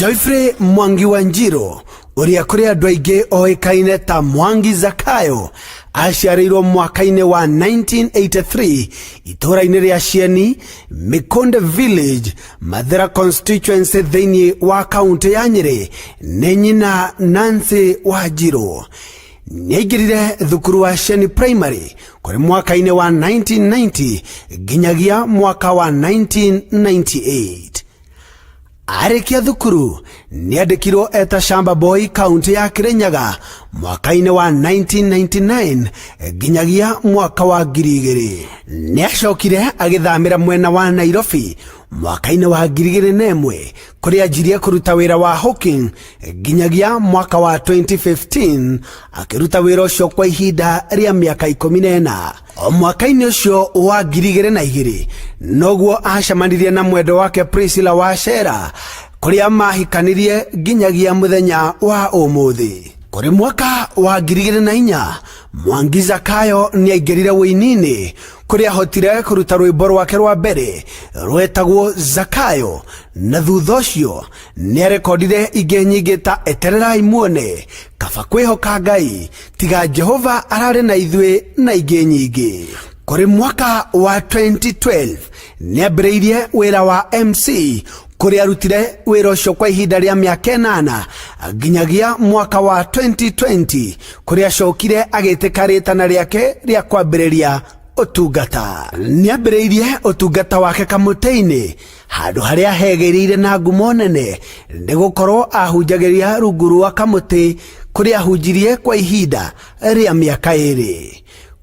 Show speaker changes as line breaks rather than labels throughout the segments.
Geoffrey Mwangi wa Njiro ũrĩa kũrĩ andũ aingĩ oĩkaine ta Mwangi Zakayo aciarĩirwo mwaka-inĩ wa 1983 itũũra-inĩ rĩa Cieni, Mikonde Village, Mathira constituency thĩinĩ wa kaunti ya Nyĩrĩ nĩ nyina Nancy Wanjiru. Nĩaingĩrire thukuru wa Cieni Primary kũrĩ mwaka-inĩ wa 1990 nginyagia mwaka wa 1998. Arĩkia thukuru nĩandĩkirwo eta shamba boy kaunti ya Kirinyaga mwaka-inĩ wa 1999 nginyagia mwaka wa 2000. Nĩacokire agĩthamĩra mwena wa Nairobi mwaka-inĩ wa 2001 kũrĩa anjirie kũruta wĩra wa hawking nginyagia mwaka wa 2015 akĩruta wĩra ũcio kwa ihinda rĩa mĩaka 14. O mwaka-inĩ ũcio wa 2002 noguo acemanirie na mwendwa wake Priscilla Wachera kũrĩa mahikanirie nginyagia mũthenya wa ũmũthĩ. Kũrĩ mwaka wa 2004 Mwangi Zakayo nĩaingĩrire ũini-inĩ kũrĩa ahotire kũruta rwĩmbo rwake rwa mbere rwetagwo Zakayo, na thutha ũcio nĩarekondire ingĩ nyingĩ ta Etererai Muone, Kaba Kwĩhoka Ngai, Tiga Jehova Ararĩ na Ithuĩ na ingĩ nyingĩ. Kũrĩ mwaka wa 2012 nĩambĩrĩirie wĩra wa MC kũrĩa arutire wĩra ũcio kwa ihinda rĩa mĩaka 8 nginyagia mwaka wa 2020 kũrĩa acokire agĩtĩka rĩtana rĩake rĩa kwambĩrĩria ũtungata. Nĩambĩrĩirie ũtungata wake kamũtĩ-inĩ handũ harĩa hegĩrĩire na ngumo nene nĩ gũkorwo ahunjagĩria rungu rwa kamũtĩ kũrĩa ahunjirie kwa ihinda rĩa mĩaka 2.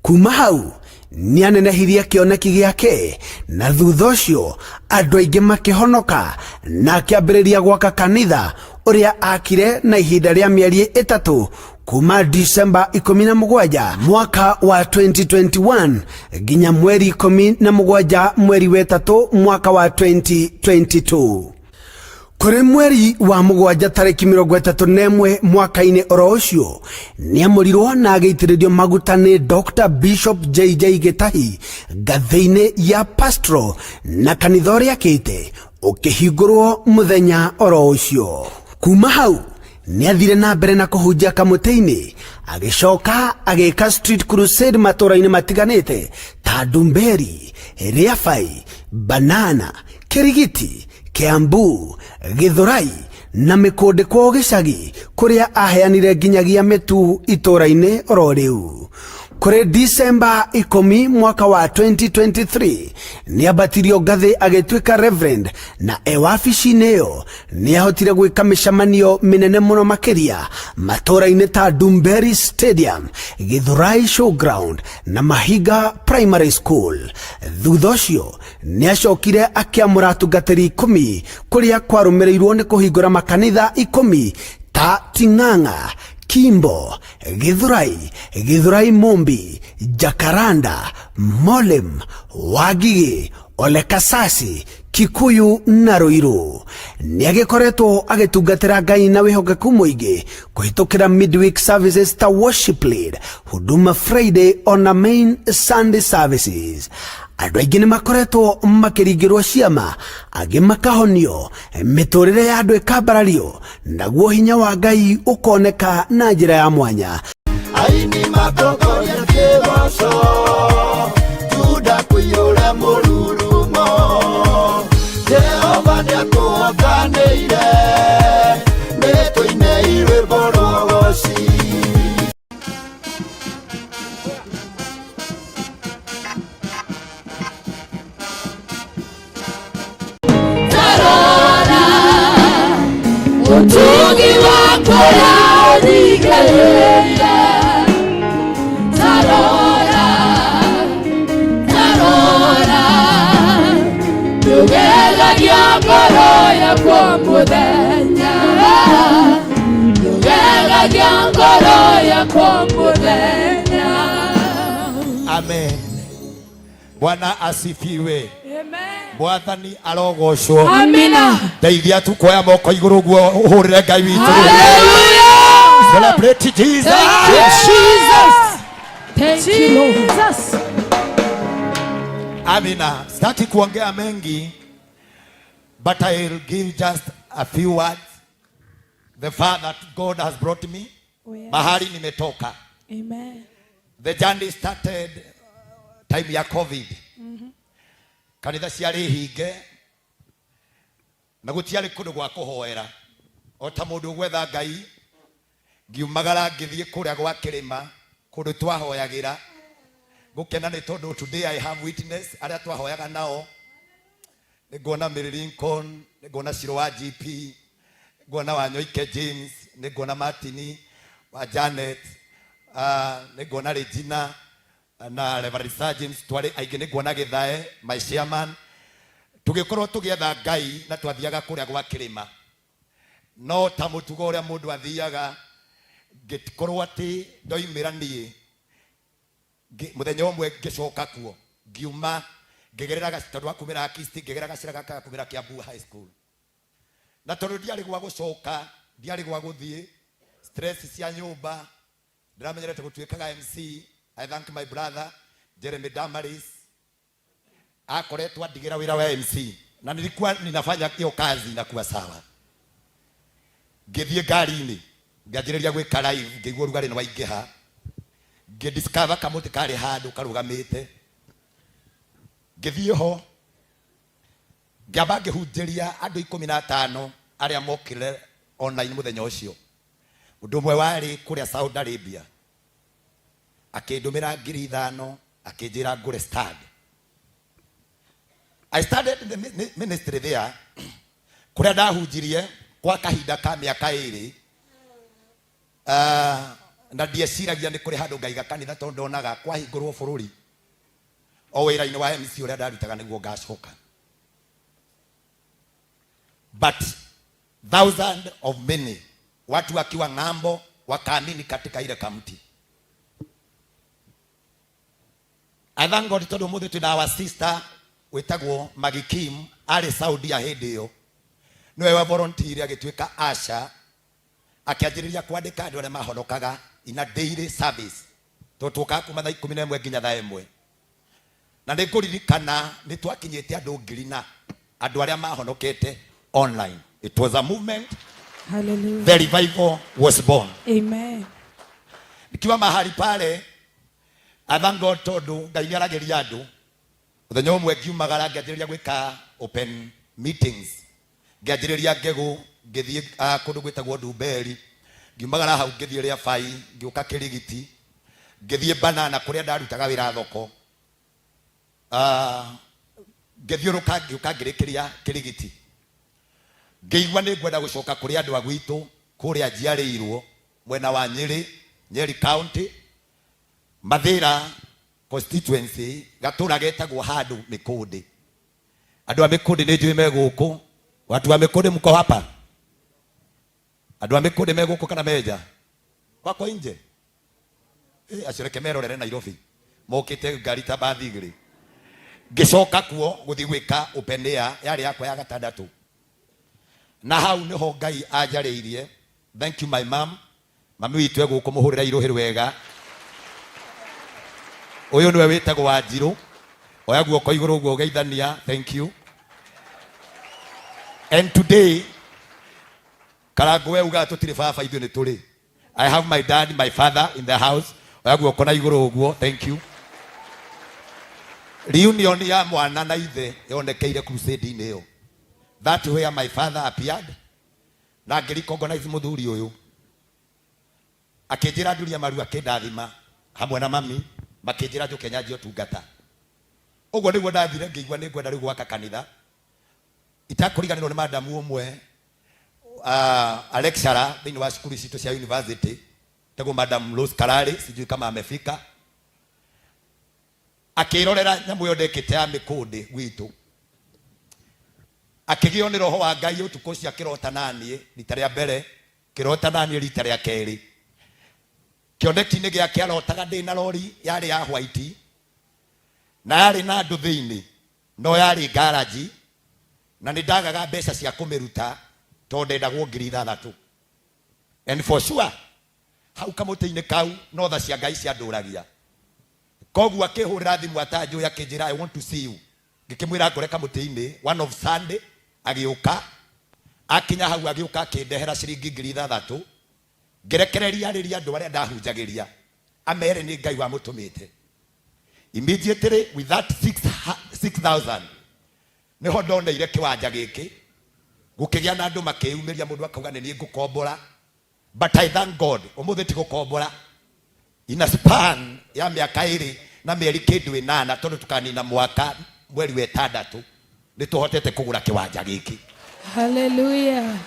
Kuma hau nĩanenehirie kĩoneki gĩake na thutha ũcio andũ aingĩ makĩhonoka na akĩambĩrĩria gwaka kanitha ũrĩa akire na ihinda rĩa mĩeri 3 kuma Disemba 17 mwaka wa 2021 nginya mweri 17 mweri wa 3 mwaka wa 2022. Kũrĩ mweri wa 7 tarĩki 31 mwaka-inĩ oro ũcio nĩamũrirwo na agĩitĩrĩrio maguta nĩ Dr. Bishop JJ Gĩtahi ngathĩ-inĩ ya Pastoral na kanitha ũrĩa akĩte ũkĩhingũrwo mũthenya oro ũcio. Kuma hau nĩathire na mbere na kũhunjia kamũtĩ-inĩ agĩcoka agĩka street crusade matũũra-inĩ matiganĩte ta Ndumberi, Rĩabai, Banana, Kĩrigiti, Kiambu, Githurai na mĩkũndĩ kwao gĩcagi kũrĩa aheanire nginyagia mĩtu itũũra-inĩ oro rĩu. Kũrĩ Disemba 10 mwaka wa 2023 nĩambatirio ngathĩ agĩtuĩka Reverend na e wabici-inĩ ĩyo nĩahotire gwĩka mĩcemanio mĩnene mũno makĩria matũũra-inĩ ta Ndumberi Stadium, Githurai Showground na Mahiga Primary School. Thutha ũcio nĩacokire akĩamũra atungatĩri 10 kũrĩa kwarũmĩrĩirwo nĩ kũhingũra makanitha 10 ta Ting'ang'a, Kimbo, Githurai, Githurai Mumbi, Jacaranda, Molem, Wangigĩ, Ole Kasasi, Kikuyu na Ruiru. Nĩagĩkoretwo agĩtungatĩra Ngai na wĩhokeku mũingĩ kũhĩtũkĩra midweek services ta worship lead, Huduma Friday ona main Sunday services. Andũ aingĩ nĩmakoretwo makĩringĩrwo ciama, angĩ makahonio, mĩtũrĩre ya andũ ĩkambarario, naguo hinya wa Ngai ũkoneka na njĩra ya mwanya.
Aini matongoria kĩgoco, Juda kũiyũra mũrurumo, Jehova nĩatũhotanĩire, nĩtũinei rwĩmbo rwa ũgoci.
Tarora utugi wako yathikĩrĩria Tarora Tarora ndũgegagia ngoro yakwa mũthenya ndũgegagia ngoro yakwa mũthenya.
Amen. Bwana asifiwe.
Amen.
Mwathani arogocwo.
Amina.
Ndeithia tu kuoya moko igũrũ guo ũhũrĩre Ngai witũ.
Hallelujah.
Celebrate Jesus.
Thank you, Jesus. Thank you, Lord.
Jesus.
Amina. Sitaki kuongea mengi, but I'll give just a few words. The far that God has brought me.
Oh, yes.
Mahali nimetoka.
Amen.
The journey started time ya COVID. Kanitha ciarĩ hinge na gũtiarĩ kũndũ gwa kũhoera o ta mũndũ ũgwetha Ngai. Ngiumagara ngĩthiĩ kũrĩa gwa kĩrĩma kũndũ twahoyagĩra. Ngũkena nĩ tondũ today I have witness arĩa twahoyaga nao. Nĩnguona Mary Lincoln, nĩnguona Shiro wa GP, nĩnguona Wanyoike James, nĩnguona Martini wa Janet, nĩnguona Regina na Reverend Sir James, twarĩ aingĩ, nĩnguona Gĩthae my chairman. Tũgĩkorwo tũgĩetha Ngai na twathiaga kũrĩa gwa kĩrĩma, no ta mũtugo ũrĩa mũndũ athiaga, ngĩkorwo atĩ ndoimĩra niĩ mũthenya ũmwe ngĩcoka kuo, ngiuma ngĩgerera tondũ akumĩra Kisti, ngĩgerera gacĩra gaka gakumĩra Kiambu High School, na tondũ ndiarĩ gwa gũcoka, ndiarĩ gwa gũthiĩ, stress cia nyũmba, ndĩramenyerete gũtuĩkaga MC. I thank my brother Jeremy Damaris, akoretwo andigĩra wĩra wa MC na nilikuwa ninafanya hiyo kazi inakuwa sawa. Ngĩthiĩ ngari-inĩ ngĩanjĩrĩria gwĩka live, ngĩigua ũrugarĩ nĩ waingĩha, ngĩdiscover kamũtĩ karĩ handũ karũgamĩte, ngĩthiĩ ho ngĩamba ngĩhunjĩria andũ 15 arĩa mokire online mũthenya ũcio. Ũndũ ũmwe warĩ kũrĩa Saudi Arabia, akĩndũmĩra 5,000 akĩnjĩra ngũre stand. I started the ministry there kũrĩa ndahunjirie kwa kahinda ka mĩaka 2. Na ndieciragia nĩ kũrĩ handũ ngaiga kanitha, tondũ ndonaga kwahingũrwo bũrũri o wĩra-inĩ wa MC ũrĩa ndarutaga nĩguo ngacoka. But thousand of many watu wakiwa ng'ambo wakaamini katika ile kamti. I thank God tondũ ũmũthĩ twĩna our sister wĩtagwo Maggie Kim, arĩ Saudi ya hĩndĩ ĩyo, nĩwe wa volunteer agĩtuĩka asha, akĩanjĩrĩria kwandĩka andũ arĩa mahonokaga in a daily service, tondũ tũkaga kuma thaa 11 nginya thaa 1. Na nĩ ngũririkana nĩ twakinyĩte andũ ngiri na andũ arĩa mahonokete online. It was a movement.
Hallelujah.
The revival was born.
Amen.
Nikiwa mahali pale, I thank God tondũ Ngai nĩaragĩria andũ. Mũthenya ũmwe ngiumagara ngĩanjĩrĩria gwĩka open meetings, ngĩanjĩrĩria ngegũ, ngĩthiĩ kũndũ gwĩtagwo Ndumberi, ngiumagara hau ngĩthiĩ Rĩabai, ngĩũka Kĩrigiti, ngĩthiĩ Banana kũrĩa ndarutaga wĩra thoko, ngĩthiũrũka ngĩũka ngĩrĩkĩria Kĩrigiti. Ngĩigua nĩ ngwenda gũcoka kũrĩ andũ a gwitũ kũrĩa njiarĩirwo mwena wa Nyĩrĩ, Nyeri County, Mathĩra constituency, gatũra getagwo handũ Mĩkũndĩ. Andũ a Mĩkũndĩ nĩ njũĩ me gũkũ. Watu wa Mĩkũndĩ mko hapa? Andũ a Mĩkũndĩ me gũkũ kana menja? Wako nje? Acio reke merorere Nairobi. Mokĩte ngari ta bathi igĩrĩ. Ngĩcoka kuo gũthiĩ gwĩka open air yarĩ yakwa ya gatandatũ. Na hau nĩho Ngai anjarĩirie. Thank you my mom. Mami witũ e gũkũ, mũhũrĩre irũhĩ rwega. Ũyũ nĩwe wĩtagwo Wanjirũ. Oya guoko igũrũ ũguo ũgeithania. Thank you. And today, Karango we ugaga tũtirĩ baba, ithuĩ nĩ tũrĩ. I have my dad, my father in the house. Oya guoko na igũrũ ũguo. Thank you. Reunion ya mwana na ithe yonekeire crusade-inĩ ĩyo. That where my father appeared. Na ngĩrecognize mũthuri ũyũ. Akĩnjĩra nduria maru, akĩndathima hamwe na mami, makĩnjĩra njũke nyanjie ũtungata. Ũguo nĩguo ndathire ngĩigua nĩ ngwenda rĩu gwaka kanitha. Itakũriganĩrwo nĩ madamu ũmwe, a lecturer thĩinĩ wa cukuru citũ cia university, tagwo Madam Rose Karari, sijui kama amefika. Akĩrorera nyamũ ĩyo ndekĩte ya mĩkũndĩ gwitũ, akĩgĩo nĩ roho wa Ngai ũtukũ ũcio, akĩrota naniĩ rita rĩa mbere, kĩrota naniĩ rita rĩa kerĩ. Kĩoneki-inĩ gĩake arotaga ndĩ na rori yarĩ ya white na yarĩ na andũ thĩinĩ, no yarĩ garaji na nĩ ndagaga mbeca cia kũmĩruta tondũ ndendagwo 6,000. And for sure hau kamũtĩ-inĩ kau no tha cia Ngai ciandũragia. Koguo akĩhũrĩra thimũ atanjũĩ, akĩnjĩra, "I want to see you." Ngĩkĩmwĩra ngore kamũtĩ-inĩ one of Sunday. Agĩũka. Akinya hau agĩũka akĩndehera ciringi 6,000 ngĩrekereria arĩria andũ arĩa ndahunjagĩria amere nĩ Ngai wamũtũmĩte. Immediately with that 6,000 niho ndoneire kiwanja giki gukigia na andu makiyumiria mundu akauga ni ngukombora, but I thank God umuthi ti gukombora. In a span ya miaka iri na mieri kindu inana tondu tukanina mwaka mweri wa itandatu ni tuhotete kugura kiwanja giki.
Hallelujah.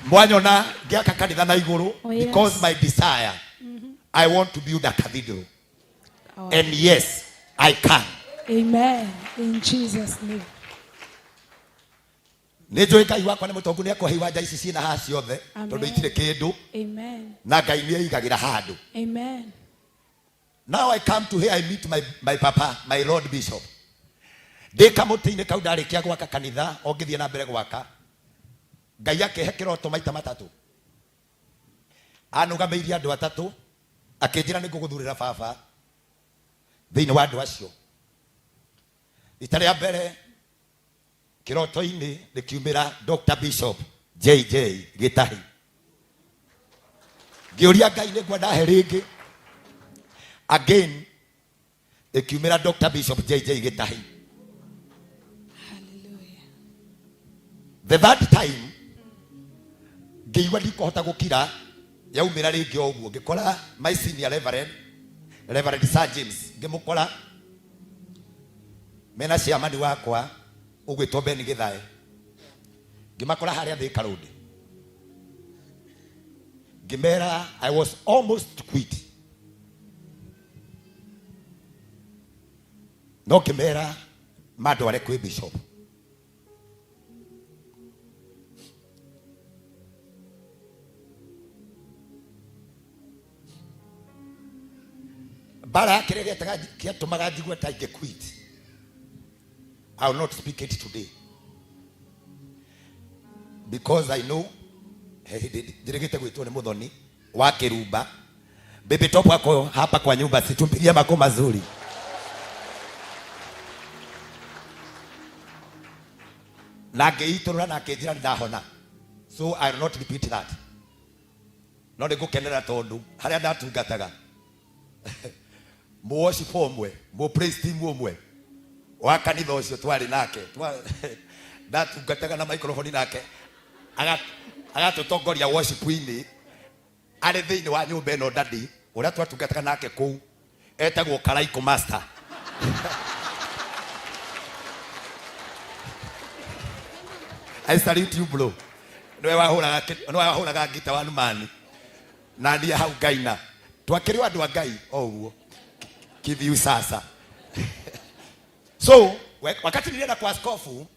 Mwanyona ngiaka kanitha na iguru.
Oh, yes.
Because my desire, I want to build a cathedral.
Oh.
And yes, I can.
Amen. In Jesus' name.
Nĩ njũĩ Ngai wakwa nĩ mũtongu, nĩ akũhe iwanja ici ciĩna haha ciothe.
Amen.
Tondũ itirĩ kĩndũ.
Amen.
Na Ngai nĩ aigagĩra handũ.
Amen.
Now I come to here, I meet my papa, my Lord Bishop. Ndĩ kamũtĩ-inĩ kau ndarĩkia gwaka kanitha, o ngĩthiĩ na mbere gwaka. Ngai akĩhe kĩroto maita matatũ. Anũgamĩirie andũ atatũ, akĩnjĩra nĩ ngũgũthurĩra baba thĩinĩ wa andũ acio. Rita rĩa mbere kĩroto-inĩ rĩkiumĩra Dr. Bishop JJ Gĩtahi. Ngĩũria Ngai nĩ ngwenda he rĩngĩ. Again ĩkiumĩra Dr. Bishop JJ Gĩtahi.
Hallelujah.
The third time ngĩigua ndikũhota gũkira, yaumĩra rĩngĩ o ũguo, ngĩkora my senior reverend, Reverend Sir James, ngĩmũkora mena chairman wakwa ũgwĩtwo Ben Githae, ngĩmakora harĩa Thika Road, ngĩmera I was almost to quit, no ngĩmera mandware kwĩ bishop. Bara kĩrĩa gĩatũmaga njigue ta ingĩ quit, I will not speak it today because I know njĩrĩgĩte gwĩtwo nĩ mũthoni wa kĩrumba. Baby Top ako hapa kwa nyumba, situmpigie mako mazuri. Na ngĩitũrũra na akĩnjĩra ndahona, so I will not repeat that. No nĩ ngũkenera tondũ harĩa ndatungataga mu worship ũmwe, mu praise team ũmwe wa kanitha ũcio twarĩ nake, ndatungataga na microphone nake agatũtongoria worship-inĩ arĩ thĩinĩ wa nyũmba ĩno daddy ũrĩa twatungataga nake kũu etagwo Karaiko Master. I salute you bro. Nĩwe wahũraga ngita wa Numani na niĩ hau ngaina. Twakĩrĩ o andũ a Ngai o ũguo kithiu sasa. So wakati nilienda kwa askofu,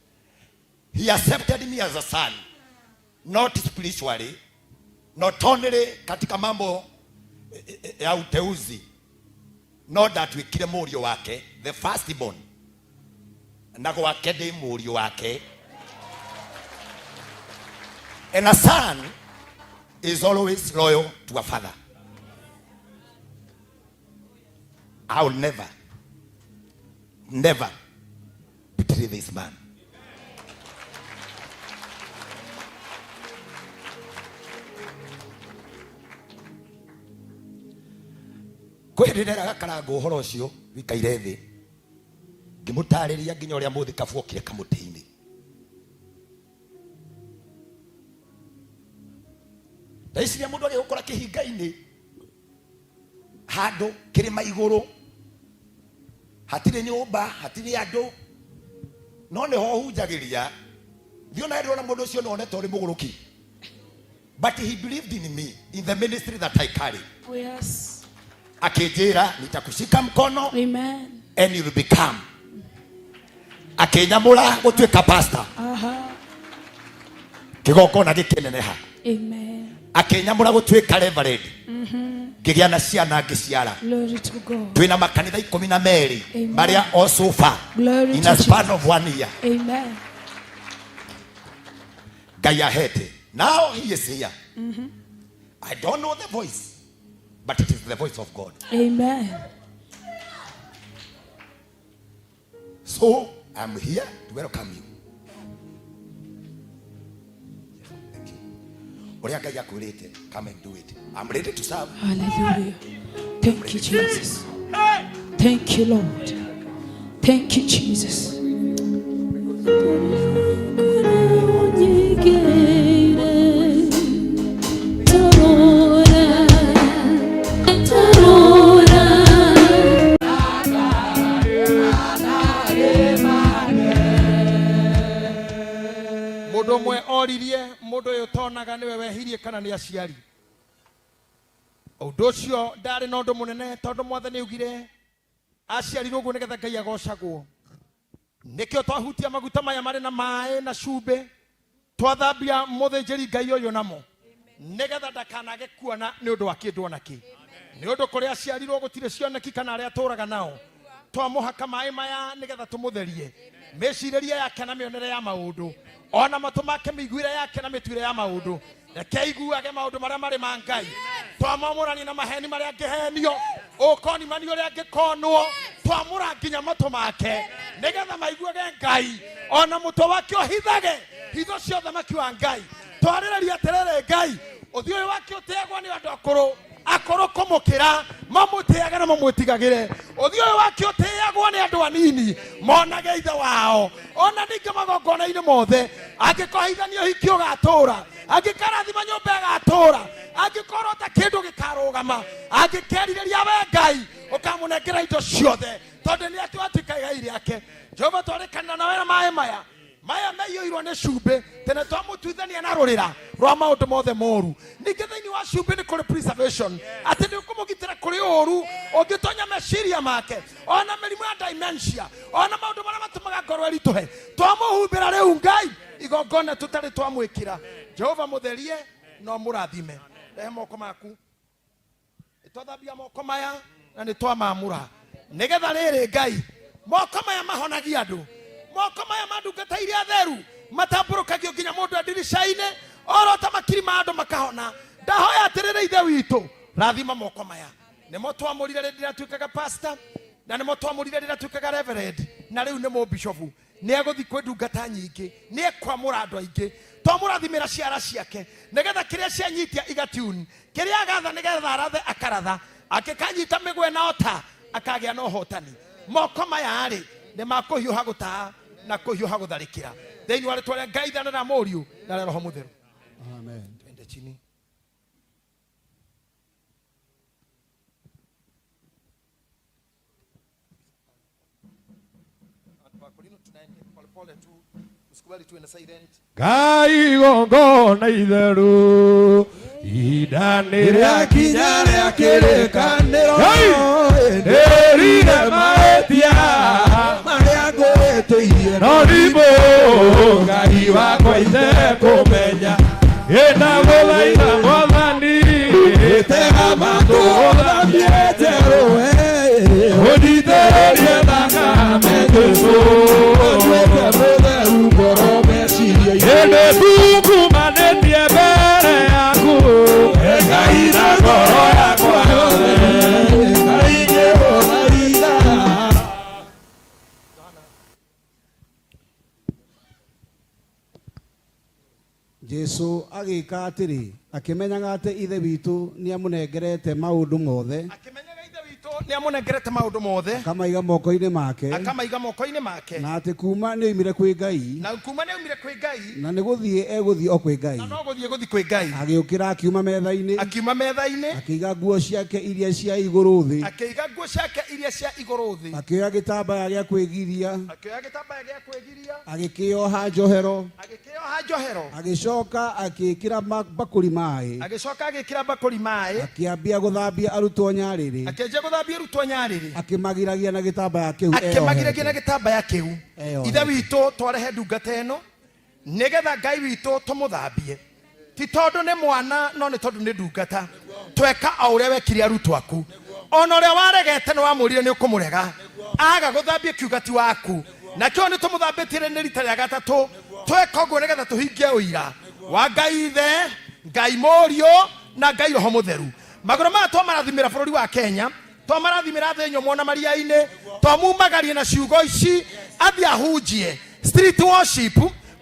he accepted me as a son, not spiritually, not only katika mambo ya uteuzi, no ndatuĩkire mũriũ wake, the firstborn, na gwake ndĩ mũriũ wake. And a son is always loyal to a father. I will never, never betray this man. Kwĩ hĩndĩ nderaga Karangũ ũhoro ũcio wikaire thĩ, ngĩmũtarĩria nginya ũrĩa mũthikabu okire kamũtĩ-inĩ. Ndaiciria mũndũ agĩgũkora kĩhinga-inĩ handũ kĩrĩma igũrũ, hatirĩ nyũmba, hatirĩ andũ, no nĩho ũhunjagĩria. Thiĩ ona ndĩrona mũndũ ũcio no one ta ũrĩ mũgũrũki, but he believed in me, in the ministry that I carry.
Oh, yes.
Akĩnjĩra nitakushika mkono.
Amen.
And you will become. Akĩnyamũra gũtuĩka pastor.
Aha.
Kĩgongona gĩkĩneneha.
Amen.
Akĩnyamũra gũtuĩka reverend. Ngĩgĩa na ciana ngĩciara.
Glory to God.
Twĩna makanitha ikũmi na merĩ
Amen.
marĩa o so far
Glory
in
to
a span
Jesus.
of 1 year.
Amen.
Ngai ahete. Now he is here. I don't know the voice, but it is the voice of God.
Amen.
So I'm here to welcome you. Ũrĩa Ngai akwĩrĩte, come and do it. I'm ready to serve.
Hallelujah. Thank you, Jesus. Thank you, Lord. Thank you, Jesus.
Mũndũ ũmwe oririe mũndũ ũyũ ũtonaga nĩwe wehirie kana nĩ aciari. Ũndũ ũcio ndarĩ na ũndũ mũnene tondũ mwathani augire aciarirwo ũguo nĩgetha Ngai agocagwo. Nĩkĩo twahutia maguta maya marĩ na maĩ na cumbĩ, twathambia mũthĩnjĩri Ngai ũyũ namo nĩgetha ndakanage kuona nĩ ũndũ wa kĩndũ ona kĩ. Nĩ ũndũ kũrĩa aciarirwo gũtirĩ cioneki kana arĩa atũraga nao. Twamũhaka maĩ maya nĩgetha tũmũtherie mĩcirĩrie yake na mĩonere ya maũndũ, ona matũ make mĩiguĩre yake na mĩtuĩre ya maũndũ. Reke aiguage maũndũ marĩa marĩ ma Ngai. Twamwamũrania na maheni marĩa angĩhenio, ũkonimani ũrĩa angĩkonwo, twamũra nginya matũ make nĩgetha maiguage Ngai, ona mũtwe wake ũhithage hitho cia ũthamaki wa Ngai. Twarĩrĩria atĩrĩrĩ Ngai, ũthiũ ũyũ wake ũtĩagwo nĩ andũ akũrũ, akũrũ kũmũkĩra mamũtĩage na mamwĩtigagĩre. Ũthiũ ũyũ wake ũtĩagwo nĩ andũ anini monage ithe wao, ona ningĩ magongona-inĩ mothe. Angĩkohithania ũhiki ũgatũra, angĩkarathima nyũmba ĩgatũra, angĩkorwo ta kĩndũ gĩkarũgama, angĩkerirĩria we Ngai ũkamũnengera indo ciothe, tondũ nĩ atuĩka igai rĩake. Jehova, twarĩkanĩra nawe na maĩ maya maya maiyũirwo nĩ cumbĩ, tene twamũtuithania na rũrĩra rwa maũndũ mothe moru. Ningĩ thĩinĩ wa cumbĩ nĩ kũrĩ preservation, atĩ nĩ ũkũmũgitĩra kũrĩ ũru ũngĩtonya meciria make, ona mĩrimũ ya dementia, ona maũndũ marĩa matũmaga ngoro ĩritũhe. Twamũhumbĩra rĩu Ngai igongona tũtarĩ twamwĩkĩra. Jehova mũtherie na ũmũrathime. Rehe moko maku. Nĩtwathambia moko maya na nĩtwamamũra nĩgetha rĩrĩ Ngai moko maya mahonagia andũ, moko maya ma ndungata iria theru matambũrũkagio nginya mũndũ e ndirica-inĩ orota makiri ma andũ makahona. Ndahoya atĩrĩrĩ Ithe witũ, rathima moko maya. Nĩmo twamũrire rĩrĩa ndĩratuĩkaga pastor, na nĩmo twamũrire rĩrĩa ndatuĩkaga reverend, na rĩu nĩmo bishofu. Nĩ egũthiĩ kwĩ ndungata nyingĩ, nĩ ekwamũra andũ aingĩ. Twamũrathimĩra ciara ciake nĩgetha kĩrĩa cianyitia igatune, kĩrĩa agatha nĩgetha arathe akaratha, angĩkanyita mĩgwe na ota akagĩa na ũhotani. Moko maya rĩ nĩ ma kũhiũha gũtaha na kũhiũha gũtharĩkĩra, thĩinĩ wa rĩtwa rĩa Ngai Ithe na rĩa Mũriũ na rĩa Roho Mũtheru.
Amen.
Twende chini.
Ngai igongona itheru ihinda nĩ
rĩakinya rĩa kĩrĩkanĩro,
ndĩrire mahĩtia
marĩa ngũhĩtĩirie,
no ndimũ Ngai wakwa ithe kũmenya ĩndagũthaitha Mwathani
tega matũ ũthambiĩte rũĩ,
ũnjitĩrĩrie thakame Jesũ,
nduĩke mũtheru ngoro meciria-inĩ,
ĩndĩ tungumanĩtie mbere yaku
Ngai na ngoro yakwa yothe, Ngai ngĩgũthaitha.
Jesu agĩka atĩrĩ, akĩmenyaga atĩ Ithe witũ nĩamũnengerete maũndũ mothe,
akĩmenyaga Ithe witũ nĩamũnengerete maũndũ mothe,
akamaiga moko-inĩ make,
akamaiga moko-inĩ make,
na atĩ kuma nĩoimire kwĩ Ngai,
na kuma nĩaumire kwĩ Ngai,
na nĩ gũthiĩ egũthiĩ o kwĩ Ngai.
Na no gũthiĩ gũthiĩ kwĩ Ngai.
Agĩũkĩra akiuma metha-inĩ,
akiuma metha-inĩ,
akĩiga nguo ciake iria cia igũrũ thĩ,
akĩiga nguo ciake iria cia igũrũ thĩ,
akĩoya gĩtambaya gĩa kwĩgiria,
akĩoya gĩtambaya gĩa kwĩgiria,
agĩkĩoha njohero,
agĩkĩoha njohero,
agĩcoka agĩkĩra mbakũri maĩ,
agĩcoka agĩkĩra mbakũri maĩ,
akĩambia gũthambia arutwo nyarĩrĩ,
akĩanjia gũthambia arutwo nyarĩrĩ,
akĩmagiragia na gĩtambaya kĩu
akĩmagiragia na
eyohete.
gĩtambaya kĩu.
Eyohete.
Ithe witũ, twarehe ndungata ĩno nĩgetha Ngai witũ tũmũthambie, ti tondũ nĩ mwana no nĩ tondũ nĩ ndungata. Tweka o ũrĩa wekire arutwo aku, ona ũrĩa waregete nĩ wamwĩrire nĩ ũkũmũrega, aga gũthambia kiuga ti waku, nakĩo nĩ tũmũthambĩtie nĩ rita rĩa gatatũ. Tweka ũguo nĩgetha tũhingie ũira wa Ngai Ithe, Ngai Mũriũ na Ngai Roho Mũtheru. Magũrũ maya twamarathimĩra bũrũri wa Kenya, twamarathimĩra thĩ nyũmũ na maria-inĩ, twamumagarie na ciugo ici athiĩ ahunjie street worship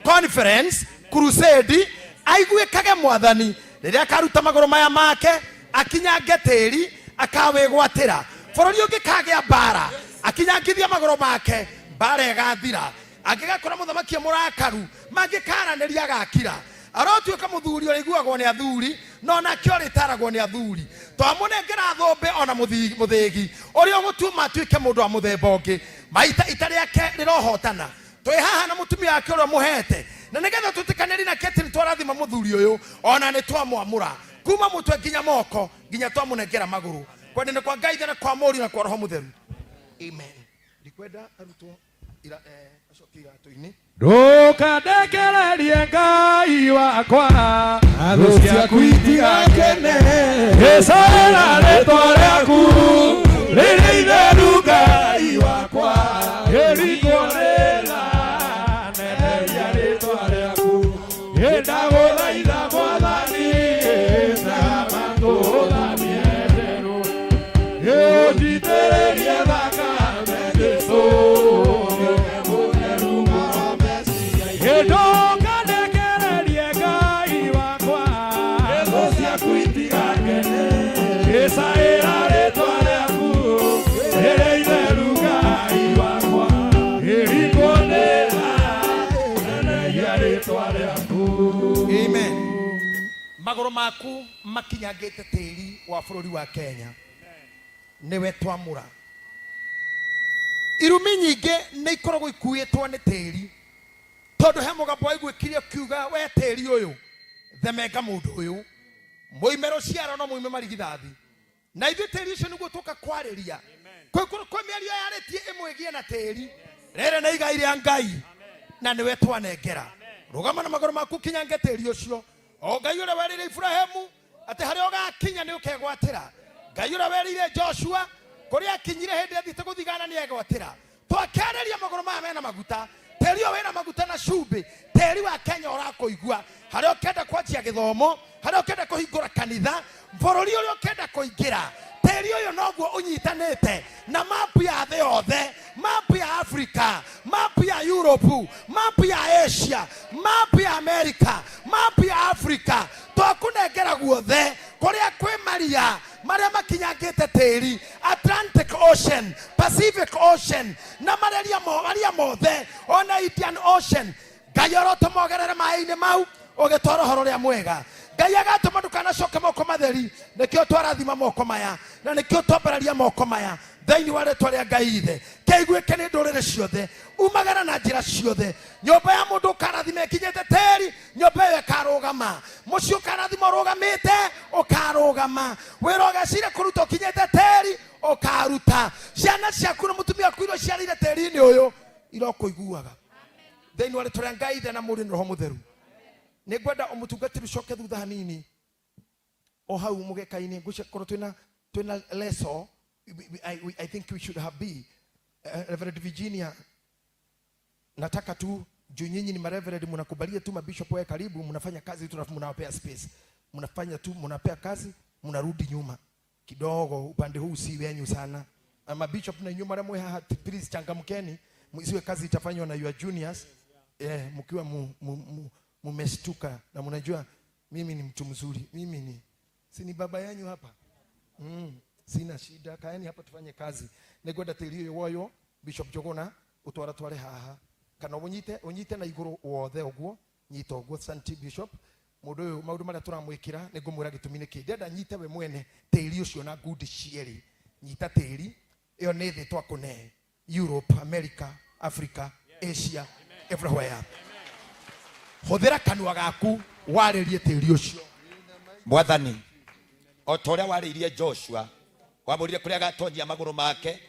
conference crusade, aiguĩkage Mwathani. Rĩrĩa akaruta magũrũ maya make akinyange tĩri, akawĩgwatĩra. Bũrũri ũngĩkagĩa mbara, akinyangithia magũrũ make, mbara ĩgathira. Angĩgakora mũthamaki e mũrakaru, mangĩkaranĩria agakira. Arotuĩka mũthuri ũrĩiguagwo nĩ athuri, na onake ũrĩtaragwo nĩ athuri. Twamũnengera thũmbĩ ona mũthĩgi ũrĩa ũgũtuma atuĩke mũndũ wa mũthemba ũngĩ. Maita ita rĩake rĩrohotana. Twĩ haha na mũtumia wake ũrĩa ũmũhete, na nĩgetha twĩtĩkanĩrie nake atĩ nĩtwarathima mũthuri ũyũ, ona nĩtwamwamũra kuma mũtwe nginya moko, nginya twamũnengera magũrũ. Kwenda nĩ kwa Ngai Ithe na kwa Mũriũ na kwa Roho Mũtheru. Amen. Ndikwenda arutwo ira, acoke iratũ-inĩ.
Ndũkandekererie Ngai wakwa,
thũ ciaku itigakene.
Gĩcaĩra rĩtwa rĩaku rĩrĩa itheru Ngai
wakwa,
ĩrikwo rĩra neneria rĩtwa rĩaku. Ndagũthaitha Mwathani, tega matũ ũthamie nderũ, ũnjitĩrĩrie thakame Jesũ, Ndũkandekererie Ngai wakwa,
thũ ciaku itigakene.
Gĩcaĩra rĩtwa rĩaku rĩrĩa itheru Ngai wakwa, ĩrikwo nĩra neneria rĩtwa rĩaku.
Amen. Magũrũ maku makinyangĩte tĩri wa bũrũri wa Kenya, nĩwe twamũra. Irumi nyingĩ nĩ ikoragwo ikuĩtwo nĩ tĩri, tondũ he mũgambo waiguĩkire ũkiuga, we tĩri ũyũ themenga mũndũ ũyũ, mũime rũciaro no mũime marigithathi. Na ithuĩ tĩri ũcio nĩguo tũka kwarĩria. Kwĩ mĩario yarĩtie ĩmwe ĩgĩe na tĩri. Rĩrĩ nĩ igai rĩa Ngai na nĩwe twanengera. Rũgama na magũrũ maku kinyange tĩri ũcio. O Ngai ũrĩa werĩire Iburahĩmu atĩ harĩa ũgakinya nĩ ũkegwatĩra. Ngai ũrĩa werĩire Joshua kũrĩa akinyire hĩndĩ athiĩte gũthigana nĩ egwatĩra. Twakĩarĩria magũrũ maya mena maguta, tĩri ũyũ wĩna maguta na cumbĩ, tĩri wa Kenya ũrakũigua. Harĩa ũkenda kwanjia gĩthomo, harĩa ũkenda kũhingũra kanitha, bũrũri ũrĩa ũkenda kũingĩra, tĩri ũyũ noguo ũnyitanĩte na mapu ya thĩ yothe, mapu ya Afrika, mapu ya Europe, mapu ya Asia, mapu ya Amerika, mapu ya Afrika. Twakũnengera guothe kũrĩa kwĩ maria marĩa makinyangĩte tĩri, Atlantic Ocean, Pacific Ocean, na maria mothe, ona Indian Ocean. Ngai arotũma ũgerere maĩ-inĩ mau ũgĩtwara ũhoro ũrĩa mwega. Ngai agatũma ndũkanacoke moko matheri. Nĩkĩo twarathima moko maya na nĩkĩo twambararia moko maya thĩinĩ wa rĩtwa rĩa Ngai Ithe. Kĩiguĩke nĩ ndũrĩrĩ ciothe, umagara na njĩra ciothe. Nyũmba ya mũndũ ũkarathima ĩkinyĩte tĩri, nyũmba ĩyo ĩkarũgama. Mũciĩ ũkarathima ũrũgamĩte, ũkarũgama. Wĩra ũgecira kũruta ũkinyĩte tĩri, ũkaruta. Ciana ciaku na mũtumia waku iria ũciarĩire tĩri-inĩ ũyũ irokũiguaga. Thĩinĩ wa rĩtwa rĩa Ngai Ithe na Mũriũ na Roho Mũtheru. Nĩngwenda ũmũtungatĩri ũcoke thutha hanini o hau mũgeka-inĩ. Ngwĩciria korwo twĩna leso, I think we should have be. Reverend Virginia, nataka tu juu nyinyi ni mareverend, mnakubalia tu mabishop wae karibu, mnafanya kazi tu alafu mnawapea space. Mnafanya tu, mnapea kazi, mnarudi nyuma kidogo, upande huu si wenyu sana. Mabishop na nyuma na mwe haha, please changamkeni, isiwe kazi itafanywa na your juniors. Mkiwa mumeshtuka na mnajua mimi ni mtu mzuri, mimi ni si ni baba yanyu hapa. Sina shida, kaeni hapa tufanye kazi. Nĩngwenda tĩri ũyũ woywo Bishop Njuguna utwara tware haha, kana unyite na igũrũ wothe ũguo, nyita ũguo Santi Bishop. Mũndũ ũyũ maũndũ marĩa tũramwĩkĩra nĩ ngũmwĩra gĩtũmi nĩkĩ. Ndĩrenda nyite we mwene tĩri ũcio na ngundi cierĩ. Nyita tĩri ĩyo nĩ thĩ twakũne, Europe, America, Africa, Asia, everywhere. Hũthĩra kanua gaku warĩrie tĩri ũcio.
Mwathani, o ta ũrĩa warĩirie Joshua, wamwĩrire kũrĩa agatonyia magũrũ make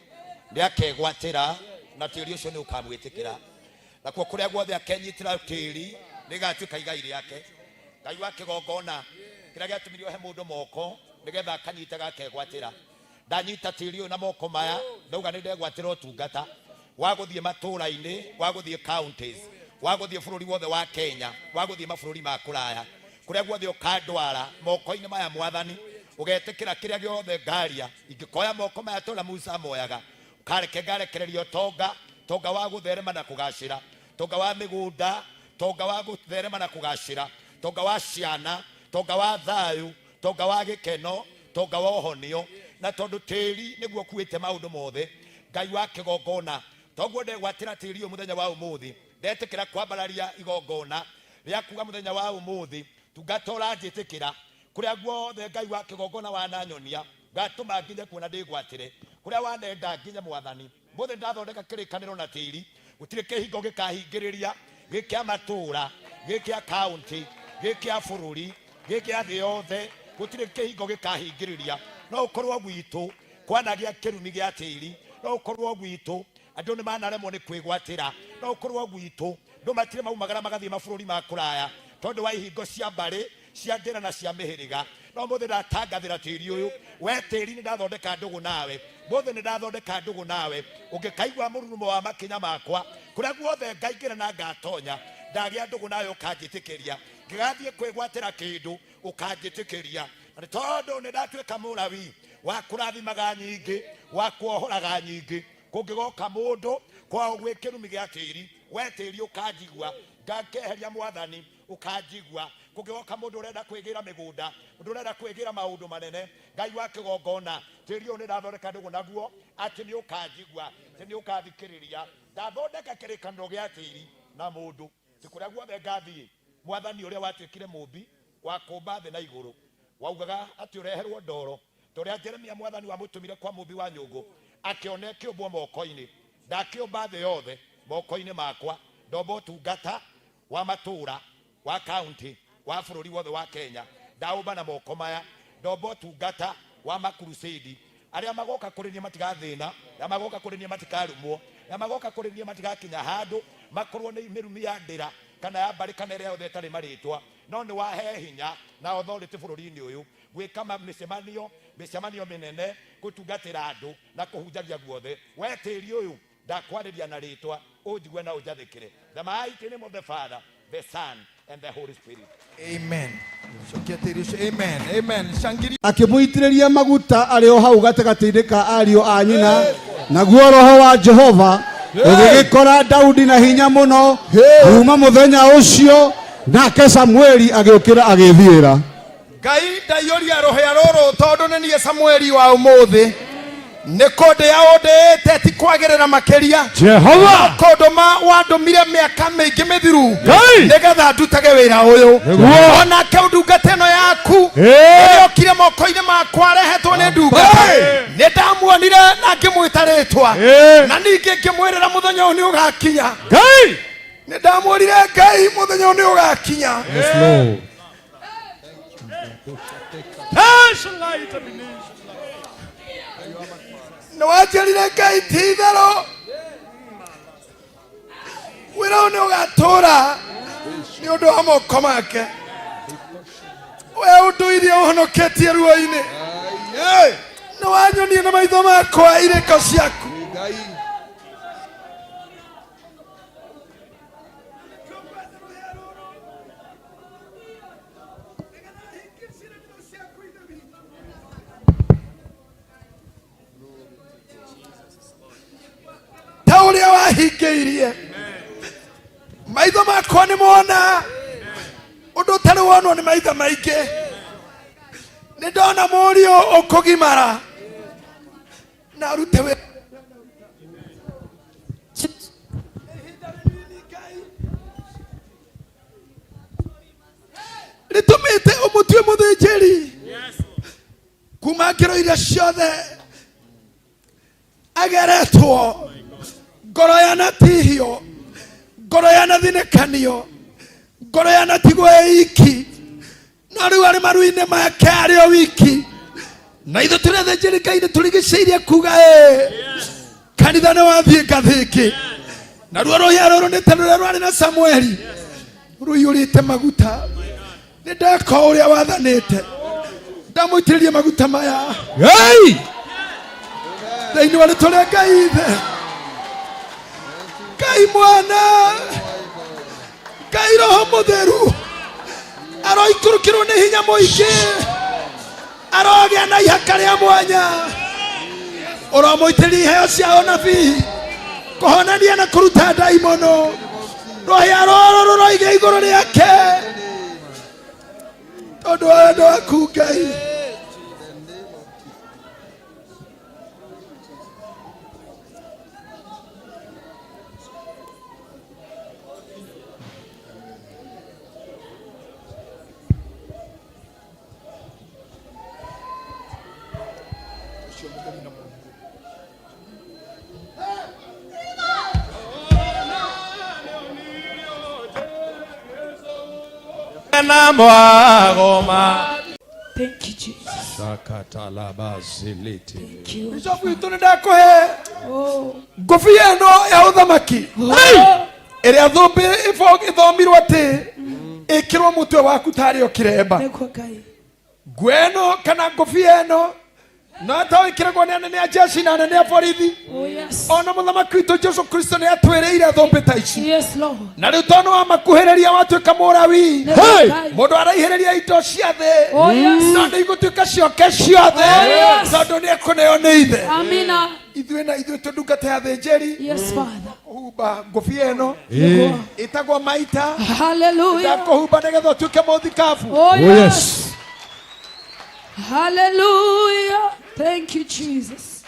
nĩakegwatĩra, na tĩri ũcio nĩ ũkamwĩtĩkĩra. Nakuo kũrĩa guothe akenyitĩra tĩri nĩgatuĩka igai rĩake. Ngai wa kĩgongona kĩrĩa gĩatũmire ũhe mũndũ moko nĩgetha akanyita gakegwatĩra. Ndanyita tĩri ũyũ na moko maya, ndauga nĩ ndegwatĩra ũtungata wa gũthiĩ matũũra-inĩ, wa gũthiĩ counties, wa gũthiĩ bũrũri wothe wa Kenya, wa gũthiĩ mabũrũri ma kũraya, kũrĩa guothe ũkandwara moko-inĩ maya Mwathani, ũgetĩkĩra kĩrĩa gĩothe ngaria. Ingĩkoya moko maya ta ũrĩa Musa amoyaga, ũkareke ngarekereria ũtonga, tonga wa gũtherema na kũgacĩra, tonga wa mĩgũnda, tonga wa gũtherema na kũgacĩra, tonga wa ciana, Tonga wa thayũ, tonga wa gĩkeno, tonga wa ũhonio. Na tondũ tĩri nĩguo ũkuĩte maũndũ mothe, Ngai wa kĩgongona, toguo ndegwatĩra tĩri ũyũ mũthenya wa ũmũthĩ, ndetĩkĩra kwambararia igongona rĩa kuga mũthenya wa ũmũthĩ, tungata ũranjĩtĩkĩra, kũrĩa guothe Ngai wa kĩgongona wananyonia, ngatũma nginye kuo na ndĩgwatĩre. Kũrĩa wanenda nginye Mwathani. Mũthĩ ndathondeka kĩrĩkanĩro na tĩri, gũtirĩ kĩhingo gĩkahingĩrĩria, gĩkĩa matũũra, gĩkĩa kaunti, gĩkĩa bũrũri, gĩkĩa thĩ yothe, gũtirĩ kĩhingo gĩkahingĩrĩria. No ũkorwo gwitũ kwanagĩa kĩrumi gĩa tĩri, no ũkorwo gwitũ andũ nĩ manaremwo nĩ kwĩgwatĩra, no ũkorwo gwitũ andũ matirĩ maumagara magathiĩ mabũrũri ma kũraya tondũ wa ihingo cia mbarĩ, cia ndĩra na cia mĩhĩrĩga. No mũthĩ ndatangathĩra tĩri ũyũ, we tĩri nĩ ndathondeka ndũgũ nawe, mũthĩ nĩ ndathondeka ndũgũ nawe. Ũngĩkaigua mũrurumo wa makinya makwa, kũrĩa guothe ngaingĩra na ngatonya, ndagĩa ndũgũ nawe ũkanjĩtĩkĩria, ngĩgathiĩ kwĩgwatĩra kĩndũ ũkanjĩtĩkĩria. Na nĩ tondũ nĩ ndatuĩka mũrawi wa kũrathimaga nyingĩ, wa kuohoraga nyingĩ, kũngĩgoka mũndũ kwao gwĩ kĩrumi gĩa tĩri, we tĩri ũkanjigua, ngakeheria Mwathani ũkanjigua. Kũngĩgoka mũndũ ũrenda kwĩgĩra mĩgũnda, mũndũ ũrenda kwĩgĩra maũndũ manene, Ngai wa kĩgongona, tĩri ũyũ nĩ ndathondeka ndũgũ naguo, atĩ nĩ ũkanjigua, atĩ nĩ ũkathikĩrĩria. Ndathondeka kĩrĩkanĩro gĩa tĩri na mũndũ, atĩ kũrĩa guothe ngathiĩ, Mwathani ũrĩa watuĩkire mũmbi wa kũmba thĩ na igũrũ, waugaga atĩ ũreherwo ndoro, ta ũrĩa Jeremia Mwathani wamũtũmire kwa mũmbi wa nyũngũ, akĩona ĩkĩũmbwo moko-inĩ. Ndakĩũmba thĩ yothe moko-inĩ makwa, ndomba ũtungata wa matũũra, wa kaunti, wa bũrũri wothe wa Kenya, ndaũmba na moko maya, ndomba ũtungata wa makrusedi. Arĩa magoka kũrĩ niĩ matigathĩna, arĩa magoka kũrĩ niĩ matikarumwo, arĩa magoka kũrĩ niĩ matigakinya handũ makorwo nĩ mĩrumi ya ndĩra kana ya mbarĩ kana ĩrĩa yothe ĩtarĩ marĩtwa. No nĩ wahe hinya na authority bũrũri-inĩ ũyũ gwĩka mĩcemanio mĩnene, gũtungatĩra andũ na kũhunjagia guothe. We tĩri ũyũ ndakwarĩria na rĩtwa, ũnjigue na ũnjathĩkĩre. The mighty name of the Father, the Son, and the Holy Spirit.
Amen. Cokia tĩri ũcio. Amen. Amen. Shangiria.
Akĩmũitĩrĩria maguta arĩ o hau gatagatĩ-inĩ ka ariũ a nyina, naguo roho wa Jehova ũgĩgĩkora Daudi na hinya mũno kuma mũthenya ũcio, nake Samueli agĩũkĩra agĩĩthiĩra.
Ngai ndaiyũria rũhĩa rũrũ tondũ nĩ niĩ Samueli wa ũmũthĩ, nĩ kũndĩa ũndĩĩte ti kwagĩrĩra makĩria.
Jehova!
Kũndũma wandũmire mĩaka mĩingĩ mĩthiru
Ngai!
nĩgetha ndutage wĩra ũyũ.
Nĩguo.
Onake ndungata ĩno yaku
Ĩĩ.
ĩrĩa okire moko-inĩ makwa rehetwo nĩ ndungata, nĩ ndamuonire na ngĩmwĩta rĩtwa,
Ĩĩ.
na ningĩ ngĩmwĩrĩra mũthenya ũyũ nĩ ũgakinya.
Ngai!
Nĩ ndamwĩrire Ngai mũthenya ũyũ nĩ ũgakinya.
Yes, Lord.
Nĩ wanjĩrire Ngai ti itherũ wĩra ũyũ nĩ ũgatũra nĩ ũndũ wa moko make. We ũndũirie ũhonoketie ruo-inĩ, nĩ wanyonie na maitho makwa irĩko ciaku. Ta ũrĩa wahingĩirie maitho makwa nĩ mona ũndũ ũtarĩ wonwo nĩ maitho maingĩ. Nĩ ndona mũriũ ũkũgimara na arute wĩra. Rĩtũmĩte ũmũtue mũthĩnjĩri kuma ngero iria ciothe ageretwo, ngoro yanatihio, ngoro yanathinĩkanio, ngoro yanatigwo ĩ iki, no rĩu arĩ maru-inĩ make arĩ o wiki. Na ithuĩ tũrĩ athĩnjĩri Ngai nĩ tũrigicĩirie kuga ĩ kanitha nĩ wathiĩ ngathĩngĩ, naruo rũhĩa rũrũ nĩ ta rũrĩa rwarĩ na Samueli rũiyũrĩte maguta. Nĩ ndeka o ũrĩa wathanĩte, ndamũitĩrĩrie maguta maya
Hey!
thĩinĩ wa rĩtwa rĩa Ngai Ithe, Ngai Mwana, Ngai Roho Mũtheru. Aroikũrũkĩrwo nĩ hinya mũingĩ, arogĩa na ihaka rĩa mwanya, ũromũitĩrĩria iheo cia ũnabii, kũhonania na kũruta ndaimono. Rũhĩa rũrũ rũroige igũrũ rĩake. Tondũ wa wendo waku Ngai.
Na mwagoma.
Thank you, Jesus.
Shakatalabaziliti.
Thank you.
Bishop witũ nĩ ndakũhe
Oh.
ngũbia ĩno ya ũthamaki
Oh.
ĩrĩa thũmbĩ ĩthomirwo atĩ ĩkĩrwo mũtwe waku tarĩ o kĩremba.
Nĩguo Ngai.
Nguo ĩno kana ngũbia ĩno no ta ĩkĩragwo nĩ anene a jeshi na anene a borithi.
Oh, yes.
Ona mũthamaki witũ Jesu Kristo nĩ atwĩrĩire thũmbĩ ta ici.
Yes, Lord.
Na rĩu tondũ wamakuhĩrĩria watuĩka mũrawi,
Nĩguo Ngai.
mũndũ araihĩrĩria indo cia thĩ,
Oh, yes.
no nĩ igũtuĩka cioke ciothe,
Oh, yes.
tondũ nĩ ekũneo nĩ ithe.
Amina.
Ithuĩ na ithuĩ tũndungata ya thĩnjĩri
Yes, Father.
kũhumba ngũbia ĩno
Nĩguo.
ĩtagwo maita.
Hallelujah.
Ndakũhumba nĩgetha ũtuĩke mũthikabu.
Oh,
Oh,
yes.
yes.
Hallelujah. Thank you, Jesus.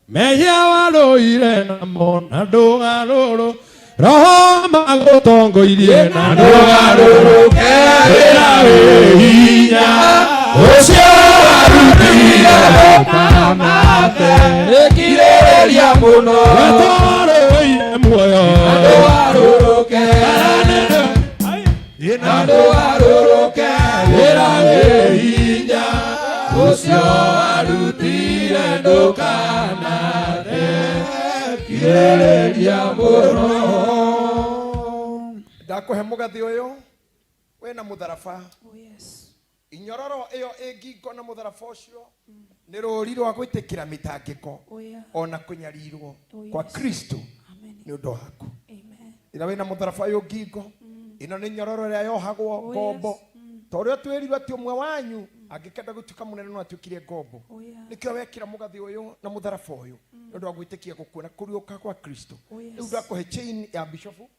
Mehia warũire namo na ndũgarũrũ roho magũtongoirie na ndũgarũrũke wĩra wĩ hinya ũcio warutire ndũkanate
Ĩkirĩrĩria mũno
wetwarũire muoyo
ndũgarũrũke
na
ndũgarũrũke wĩra wĩ hinya ũcio warutire ndũkanate kirĩrĩria mũno.
Ndakũhe mũgathĩ ũyũ wĩna mũtharaba.
Oh, yes.
Inyororo ĩyo ĩ ngingo na mũtharaba ũcio nĩ rũri rwa gwĩtĩkĩra mĩtangĩko
Oh, yeah.
ona kũnyarirwo
Oh,
kwa
yes.
Kristo
Amen.
nĩ ũndũ waku.
Amen.
Ĩrĩa wĩna mũtharaba ũyũ ngingo, ĩno nĩ nyororo ĩrĩa yohagwo
Oh,
ngombo.
yes.
Ta ũrĩa twĩrirwo atĩ ũmwe wanyu angĩkenda gũtuĩka mũnene no atuĩkire ngombo.
Oh, yeah.
Nĩkĩo wekĩra mũgathĩ ũyũ na mũtharaba ũyũ nĩ ũndũ wa gwĩtĩkia gũkua na kũriũka kwa Kristo.
Oh, yes.
Rĩu ndakũhe chain ya bishofu.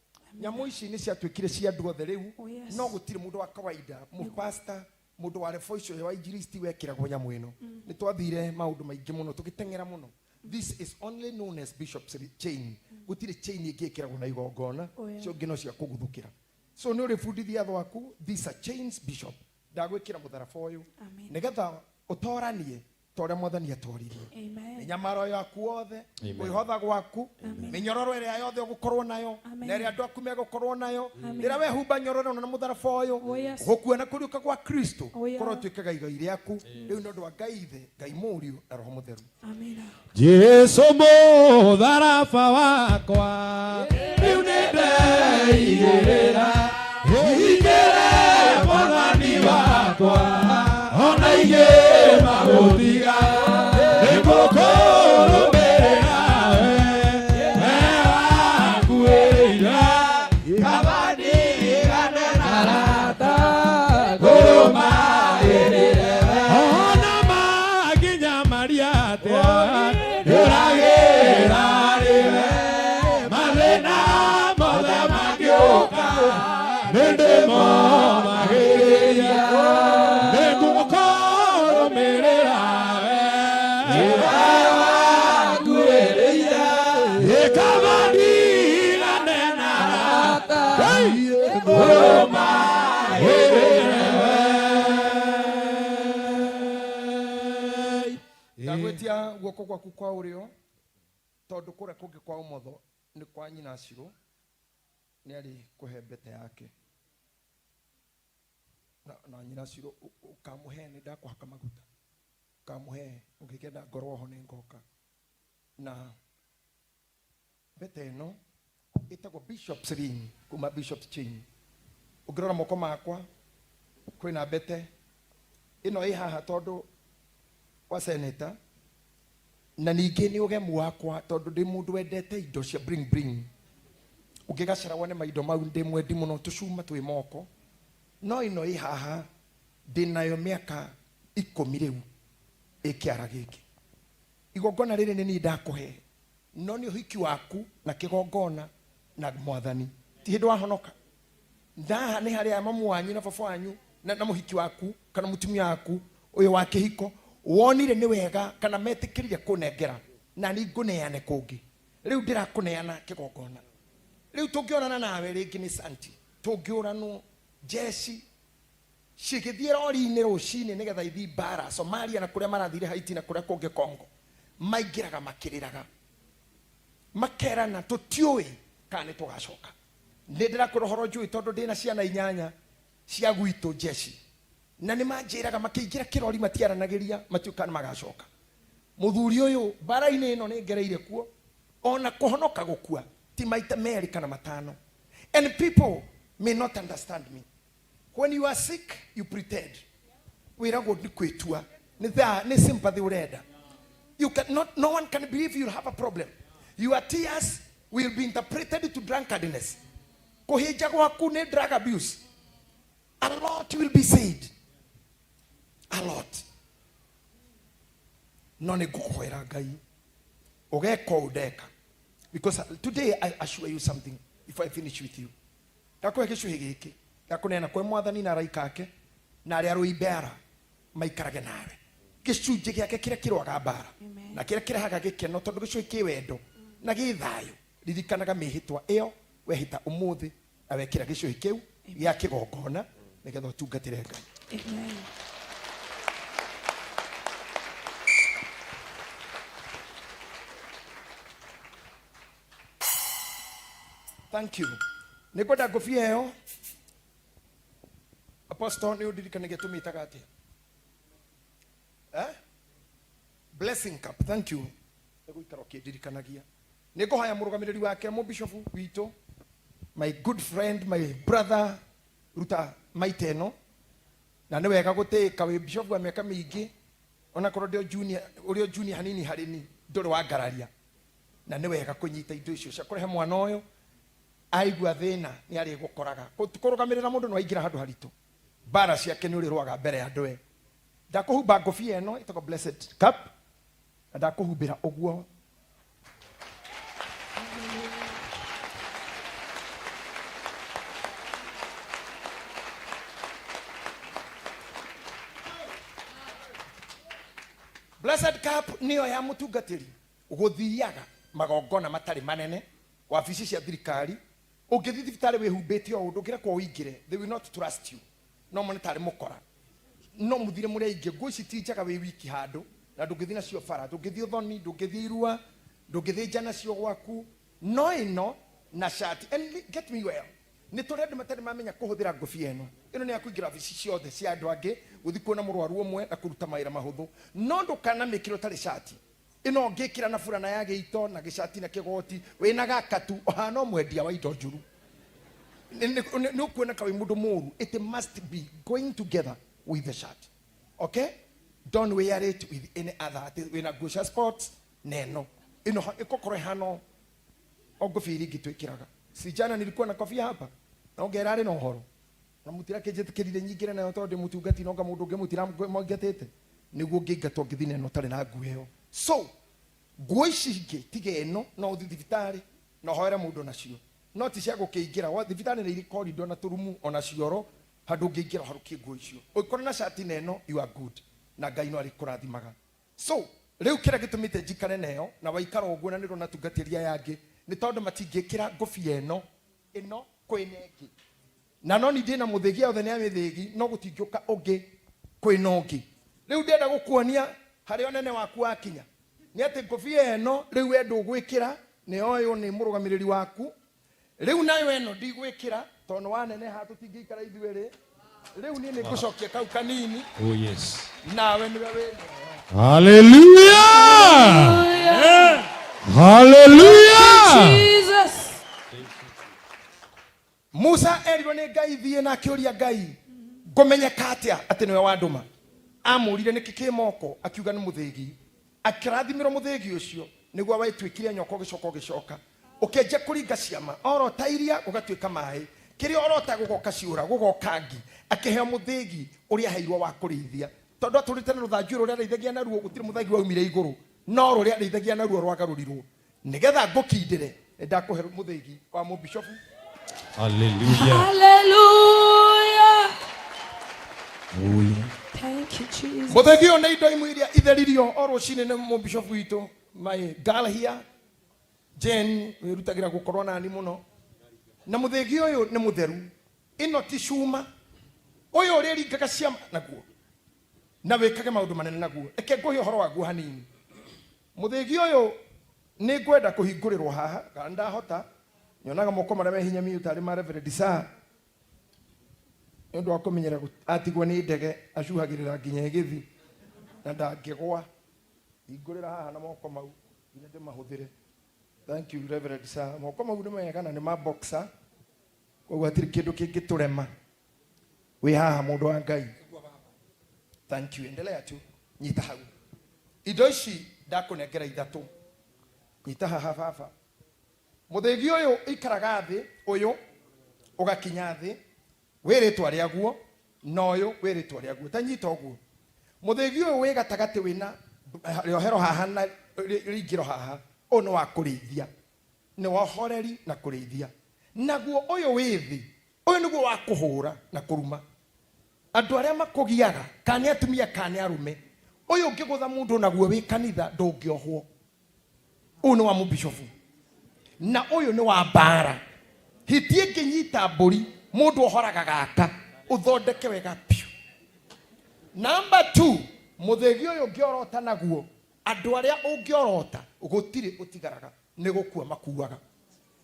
Nyamũ ici nĩ ciatuĩkire cia andũ othe rĩu.
Oh, yes.
No gũtirĩ mũndũ wa kawaida, mũpasta, mũndũ wa rebo icio wa injilisti wekĩragwo nyamũ ĩno. Nĩ twathire maũndũ maingĩ mũno tũgĩteng'era mũno. This is only known as bishop's chain. Gũtirĩ chain ĩngĩ ĩkĩragwo na igongona.
Oh, yeah.
Cio ingĩ no cia kũguthũkĩra. So nĩ ũrĩbundithia andũ aku, these are chains bishop. Ndagwĩkĩra mũtharaba ũyũ
Amen.
nĩgetha ũtoranie ta ũrĩa mwathani atoririe.
Amen.
Mĩnyamaro yaku yothe, kwĩhotha gwaku, mĩnyororo ĩrĩa yothe ũgũkorwo nayo
Amen.
na ĩrĩa andũ aku megũkorwo nayo,
Amen.
rĩrĩa wehumba nyororo ĩno na mũtharaba ũyũ,
Oh, yes.
gũkua na kũriũka kwa Kristo
Oh, yeah.
korwo ũtuĩkaga igai rĩaku rĩu nĩ ũndũ wa Ngai Ithe, Ngai Mũriũ na Roho Mũtheru.
Amina.
Jesu mũtharaba wakwa rĩu nĩ ndeigĩrĩra hingĩre mwathani wakwa ona ingĩ magũtiga nĩngũkũrũmĩrĩra we we wakuĩrĩire
Kaba ndigane na arata ngũrũmagĩrĩre we.
Ona manginyamaria atĩa ndũragĩra rĩwe mathĩna mothe mangĩũka nĩndĩmomagĩrĩria nĩngũkũrũmĩrĩra we
Wakuĩrĩire
Kaba ndigane na arata ngũrũmagĩrĩre we.
Ndagwĩtia guoko gwaku kwa ũrĩo tondũ kũrĩa kũngĩ kwa ũmotho nĩ kwa nyina Cirũ, nĩ arĩ kũhe mbete yake na nyina Cirũ ũkamũhe, nĩ ndakũhaka maguta ũkamũhe, ũngĩkenda ngorwo ho nĩ ngoka. Na mbete ĩno ĩtagwo Bishop's ring kuma Bishop's chain. Ũngĩrora moko makwa kwĩna mbete ĩno ĩ haha tondũ wa senator, na ningĩ nĩ ũgemu wakwa tondũ ndĩ mũndũ wendete indo cia bling bling. Ũngĩgacĩra wone maindo mau, ndĩ mwendi mũno tũcuma twĩ moko, no ĩno ĩ haha ndĩ nayo mĩaka 10 rĩu ĩ kĩara gĩkĩ. Igongona rĩrĩ nĩ niĩ ndakũhe, no nĩ ũhiki waku na kĩgongona na Mwathani. Ti hĩndĩ wahonoka. Ndaha nĩ harĩa mamu wanyu na baba wanyu na mũhiki waku kana mũtumia waku ũyũ wa kĩhiko wonire nĩ wega kana metĩkĩrire kũnengera na ni ngũneane kũngĩ. Rĩu ndĩrakũneana kĩgongona. Rĩu tũngĩonana nawe rĩngĩ nĩ santi, tũngĩũranwo jeshi cigĩthiĩ rori-inĩ rũcinĩ nĩgetha ithiĩ mbara Somalia na kũrĩa marathire Haiti na kũrĩa kũngĩ Congo, maingĩraga makĩrĩraga makerana tũtiũĩ kana nĩ tũgacoka. Nĩ ndĩrakwĩra ũhoro njũĩ tondũ ndĩna ciana 8 cia gwitũ jeshi, na nĩ manjĩraga makĩingĩra kĩrori matiaranagĩria matiũĩ kana magacoka. Mũthuri ũyũ mbara-inĩ ĩno nĩ ngereire kuo, ona kũhonoka gũkua ti maita 2 kana 5. And people may not understand me. When you are sick, you pretend. Wĩragwo nĩ kwĩtua. Nĩ thaa, nĩ sympathy ũrenda. You can not, no one can believe you have a problem. Your tears will be interpreted to drunkardness. Kũhĩnja gwaku nĩ drug abuse. A lot will be said. A lot. No nĩ ngũkũhoera Ngai. Ũgeka ũũ ndeka. Because today I assure you something before I finish with you. Ndakũhe gĩcũhĩ gĩkĩ gĩa kũneana kwĩ Mwathani na araika ake na arĩa arũi mbara maikarage nawe. Gĩcunjĩ gĩake kĩrĩa kĩrũaga mbara na kĩrĩa kĩrehaga gĩkeno, tondũ gĩcũhĩ kĩ wendo na gĩ thayũ. Ririkanaga mĩhĩtwa ĩyo wehĩta ũmũthĩ na wekĩra gĩcũhĩ kĩu gĩa kĩgongona nĩgetha ũtungatĩre Ngai.
Amen.
Thank you. Nĩ ngwenda ngũbia ĩyo. Apostle, nĩ ũndirikanagia tũmĩtaga atĩa? Blessing cup. Thank you. Nĩ gũikara ũkĩndirikanagia. Nĩ ngũhoya mũrũgamĩrĩri wake mũbishofu witũ, my good friend, my brother, ruta maita ĩno. Na nĩ wega gũtĩĩka wĩ bishofu wa mĩaka mĩingĩ, onakorwo ndĩ o junior, ũrĩ o junior hanini harĩ ni, ndũrĩ wangararia. Na nĩ wega kũnyita indo icio cia kũrehe mwana ũyũ aigua thĩna nĩ arĩgũkoraga. Kũrũgamĩrĩra mũndũ no aingĩra handũ haritũ, mbara ciake nĩ ũrĩrũaga mbere ya andũ. Ndakũhumba ngũbia ĩno ĩtagwo blessed cup, na ndakũhumbĩra ũguo. Blessed cup nĩyo ya mũtungatĩri gũthiaga magongona matarĩ manene, wabici cia thirikari. Ũngĩthiĩ thibitarĩ wĩhumbĩte ũũ, ndũngĩrekwo ũingĩre, they will not trust you, no mone tarĩ mũkora. No mũthire mũrĩ aingĩ. Nguo ici ti njega wĩ wiki handũ, na ndũngĩthiĩ nacio bara, ndũngĩthiĩ ũthoni, ndũngĩthiĩ irua, ndũngĩthĩnja nacio gwaku. No ĩno na shati, and get me well, nĩ tũrĩ andũ matarĩ mamenya kũhũthĩra ngũbia ĩno. Ĩno nĩ ya kũingĩra wabici ciothe cia andũ angĩ, gũthiĩ kuona mũrwaru ũmwe na kũruta mawĩra mahũthũ. No ndũkanamĩkĩre ũtarĩ shati. Ĩno ũngĩkĩra na burana ya gĩito na gĩcati na kĩgoti wĩna gakatu, ũhana mwendia wa indo njũru. Nĩ ũkuoneka wĩ mũndũ mũru. It must be going together with the shirt. Okay? Don't wear it with any other. Atĩ wĩna nguo cia sports na ĩno. Ĩno ĩgũkorwo ĩhana o ngũbia iria ingĩ twĩkĩraga. Si jana nilikuwa na kofia hapa? Na ũngera arĩ na ũhoro. Na mũtirakĩnjĩtĩkĩrire nyingĩre nayo tondũ ndĩ mũtungati, no nga mũndũ ũngĩ mũtiramũingatĩte. Nĩguo ũngĩingatwo ngĩthiĩ na ĩno ũtarĩ na nguo ĩyo. So, nguo ici ingĩ tiga ĩno, no ũthiĩ thibitarĩ na ũhoere mũndũ nacio. No ti cia gũkĩingĩra. Wa thibitarĩ nĩ irĩ corridor na tũrumu ona cioro handũ ũngĩingĩra ũharũkie nguo icio. Ũngĩkorwo na cati na ĩno, you are good. Na Ngai no arĩkũrathimaga. So, rĩu kĩrĩa gĩtũmĩte njikare nayo na waikara ũguo na nĩndona tungatĩri aya angĩ nĩ tondũ matingĩkĩra ngũbia ĩno ĩno kwĩna ĩngĩ. Na no ni ndĩna mũthĩgi, othe nĩ a mĩthĩgi, no gũtingĩũka ũngĩ kwĩna ũngĩ. Rĩu ndĩrenda gũkuonia harĩa ũnene waku wakinya. Nĩ atĩ ngũbia ĩno rĩu we ndũgwĩkĩra, nĩ ũyũ nĩ mũrũgamĩrĩri waku. Rĩu nayo ĩno ndigwĩkĩra tondũ nĩ waneneha, tũtingĩikara ithuĩ rĩ. Rĩu niĩ nĩ ngũcokia kau kanini.
Oh yes.
Nawe nĩwe wĩna.
Hallelujah! Hallelujah!
Jesus.
Musa erirwo nĩ Ngai thiĩ, na akĩũria Ngai, ngũmenyeka atĩa atĩ nĩwe wandũma? Amũrire nĩkĩ kĩ moko, akiuga nĩ mũthĩgi. Akĩrathimĩrwo mũthĩgi ũcio nĩguo watuĩkire nyoka ũgĩcoka ũgĩcoka. Ũkĩanjia kũringa ciama, orota iria gũgatuĩka maĩ, kĩrĩa orota gũgoka ciũra, gũgoka ngi, akĩheo mũthĩgi ũrĩa aheirwo wa kũrĩithia. Tondũ atũrĩte na rũthanju rũrĩa arĩithagia naruo, gũtirĩ mũthĩgi waumire igũrũ, no rũrĩa arĩithagia naruo rwagarũrirwo. Nĩgetha ngũkindĩre, nĩ ndakũhe mũthĩgi wa mũbishofu.
Hallelujah.
Hallelujah. Thank you, Jesus.
Mũthĩgi ũyũ nĩ indo imwe iria itheririo o rũcinĩ nĩ mũbishofu witũ, my girl here, Jane, wĩrutagĩra gũkorwo nani mũno. Na mũthĩgi ũyũ nĩ mũtheru, ĩno ti cuma, ũyũ ũrĩa ringaga ciama naguo na wĩkage maũndũ manene naguo. Reke ngũhe ũhoro waguo hanini. Mũthĩgi ũyũ nĩ ngwenda kũhingũrĩrwo haha, kana ndahota, nyonaga moko marĩa me hinya miũ tarĩ ma Reverend Sir, nĩ ũndũ wa kũmenyera atigwo nĩ ndege acuhagĩrĩra nginya ĩgĩthi na ndangĩgwa. Hingũrĩra haha na moko mau nginya ndĩmahũthĩre. Thank you Reverend Sir. Moko mau nĩ mega na nĩ ma boxer, koguo hatirĩ kĩndũ kĩngĩtũrema. Wĩ haha mũndũ wa Ngai. Thank you. Endelea tu. Nyita hau. Indo ici ndakũnengera ithatũ. Nyita haha baba. Mũthĩgi ũyũ ikaraga thĩ, ũyũ ũgakinya thĩ, wĩ rĩtwa rĩaguo, na ũyũ wĩ rĩtwa rĩaguo. Ta nyita ũguo. Mũthĩgi ũyũ wĩ gatagatĩ wĩna rĩohero haha na rĩingĩro haha, ũyũ nĩ wa kũrĩithia. Nĩ wa ũhoreri na kũrĩithia. Naguo ũyũ wĩ thĩ, ũyũ nĩguo wa kũhũra na kũruma. Andũ arĩa makũgiaga, kana nĩ atumia kana nĩ arũme, ũyũ ũngĩgũtha mũndũ naguo wĩ kanitha ndũngĩohwo. Ũyũ nĩ wa mũbishofu na ũyũ nĩ wa mbara. Hiti ĩngĩnyita mbũri, mũndũ ohoraga gaka, ũthondeke wega piũ. Number 2, mũthĩgi ũyũ ũngĩorota naguo, andũ arĩa ũngĩorota gũtirĩ ũtigaraga, nĩ gũkua makuaga.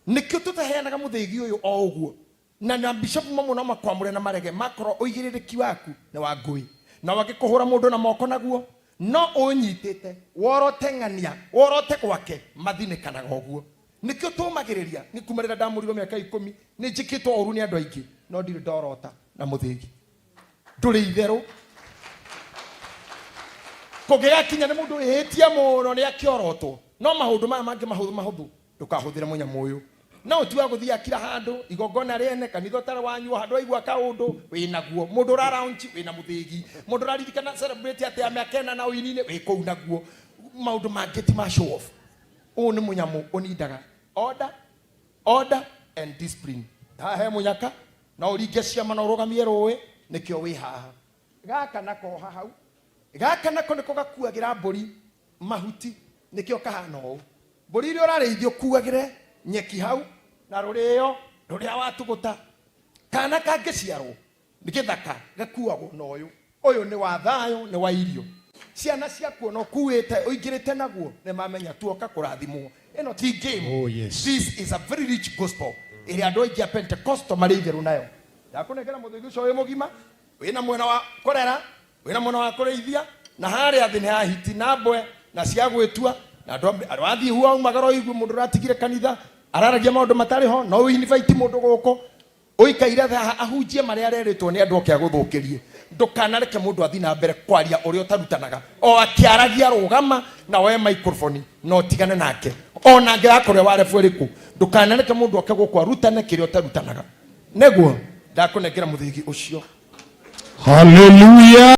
Nĩkĩo tũtaheanaga mũthĩgi ũyũ o ũguo. Na na bishop mamwe no makwamũre na marege, makorwo ũigĩrĩrĩki waku nĩ wa ngũĩ. Na wangĩkũhũra mũndũ na moko naguo, no ũnyitĩte, worote ng'ania, worote gwake, mathinĩkanaga ũguo. Nĩkĩo tũmagĩrĩria, nĩ kuma rĩrĩa ndamũrirwo mĩaka 10, nĩ njĩkĩtwo ũru nĩ andũ aingĩ, no ndirĩ ndorota na mũthĩgi. Ndũrĩ itherũ. Kũngĩgakinya nĩ mũndũ wĩhĩtie mũno nĩ akĩorotwo, no maũndũ maya mangĩ mahũthũ mahũthũ, ndũkahũthĩre mũnyamũ ũyũ. No ũtue wa gũthiĩ akira handũ, igongona rĩene, kanitha ũtarĩ wanyuo, handũ waigua kaũndũ, wĩnaguo. Mũndũ ũra launch, wĩna mũthĩgi. Mũndũ ũraririkana celebrate atĩ ya mĩaka ĩna na ũini-inĩ, wĩ kũu naguo. Maũndũ mangĩ ti ma show off. Ũyũ nĩ mũnyamũ ũnindaga order, order and discipline. Haha he mũnyaka, no ũringe ciama na ũrũgamie rũĩ, nĩkĩo wĩ haha. Gaka nako oha hau. Gaka nako nĩko gakuagĩra mbũri mahuti, nĩkĩo kahana ũũ. Mbũri iria ũrarĩithia ũkuagĩre nyeki hau na rũrĩo rũrĩa watũgũta. Kana kangĩciarwo nĩ gĩthaka gakuagwo na ũyũ. Ũyũ nĩ wa thayũ, nĩ wa irio. Ciana ciaku ona ũkuĩte ũingĩrĩte naguo nĩ mamenya tuoka kũrathimwo. Ĩno ti game.
Oh, yes.
This is a very rich gospel ĩrĩa andũ aingĩ a Pentecostal marĩ itherũ nayo. Ndakũnengera mũthĩgi ũcio wĩ mũgima, wĩna mwena wa kũrera, wĩna mwena wa kũrĩithia, na harĩa thĩ nĩ ha hiti na mbwe na cia gwĩtua, na andũ wathiĩ hua umagara ũigue mũndũ ũratigire kanitha araragia maũndũ matarĩ ho, no ũinvite mũndũ gũkũ ũikaire haha ahunjie marĩa arerĩtwo nĩ andũ oke agũthũkĩrie. Ndũkanareke mũndũ athiĩ na mbere kwaria ũrĩa ũtarutanaga, o akĩaragia rũgama na woe microphone na ũtigane nake, ona angĩgakorwo wa level ĩrĩkũ. Ndũkanareke mũndũ oke gũkũ arutane kĩrĩa ũtarutanaga. Nĩguo ndakũnengera mũthĩgi ũcio.
Hallelujah.